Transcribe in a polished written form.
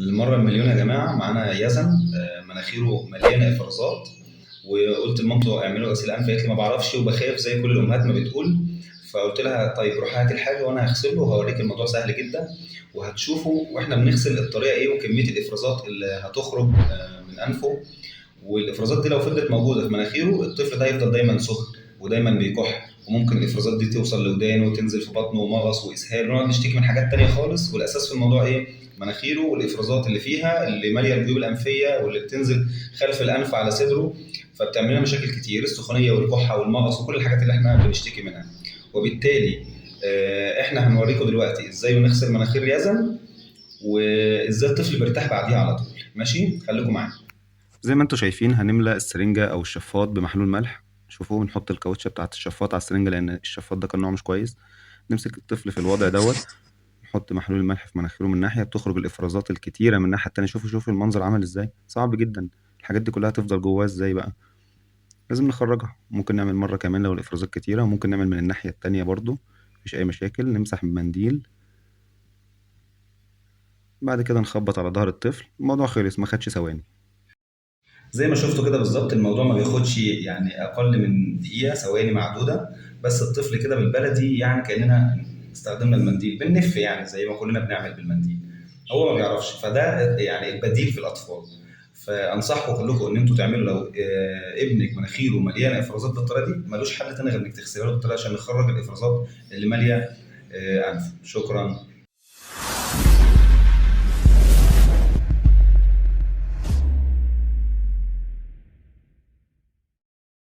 للمرة المليون يا جماعة معانا يزن، مناخيره مليانة افرازات، وقلت لمامته اعملوا غسيل انف، قالت لي ما بعرفش وبخاف زي كل الامهات ما بتقول. فقلت لها طيب روحي هاتي الحاجة وانا هغسله وهوريك الموضوع سهل جدا، وهتشوفوا واحنا بنغسل الطريقة ايه وكمية الافرازات اللي هتخرج من انفه. والافرازات دي لو فضلت موجودة في مناخيره الطفل ده هيفضل دايما سخن ودايما بيكح، وممكن الافرازات دي توصل لودانه وتنزل في بطنه ومغص واسهال، ونقعد نشتكي من حاجات تانية خالص. والاساس في الموضوع ايه؟ مناخيره والافرازات اللي فيها اللي ماليه الجيوب الانفيه واللي بتنزل خلف الانف على صدره، فبتعمل لنا مشاكل كتير، السخونيه والكحه والمغص وكل الحاجات اللي احنا بنشتكي منها. وبالتالي احنا هنوريكم دلوقتي ازاي بنغسل مناخير يزن وازاي الطفل بيرتاح بعديها على طول. ماشي، خليكم معانا. زي ما انتم شايفين هنملى السرنجه او الشفاط بمحلول ملح. شوفوا، نحط الكاوتشه بتاعه الشفاط على السرنجه لان الشفاط ده كان نوع مش كويس. نمسك الطفل في الوضع دوت، نحط محلول الملح في مناخيره من ناحية، بتخرج الافرازات الكتيرة من الناحية التانية. شوفوا المنظر عامل ازاي، صعب جدا. الحاجات دي كلها تفضل جواه ازاي بقى؟ لازم نخرجها. ممكن نعمل مرة كمان لو الافرازات كتيرة، وممكن نعمل من الناحية التانية برضو، مفيش اي مشاكل. نمسح بمنديل، بعد كده نخبط على ظهر الطفل. الموضوع خلص، ما خدش ثواني. زي ما شفتوا كده بالظبط، الموضوع ما بياخدش يعني اقل من دقيقة، ثواني معدودة بس. الطفل كده بالبلدي يعني كاننا استخدمنا المنديل، بنلف يعني زي ما كلنا بنعمل بالمنديل، هو ما بيعرفش. فده يعني البديل في الاطفال. فانصحكم كلكم ان انتوا تعملوا لو ابنك مناخيره مليانة افرازات بالطريقة دي، ملوش حل تاني غير انك تغسلها له بالطريقة عشان نخرج الافرازات اللي ماليه انفه. شكرا.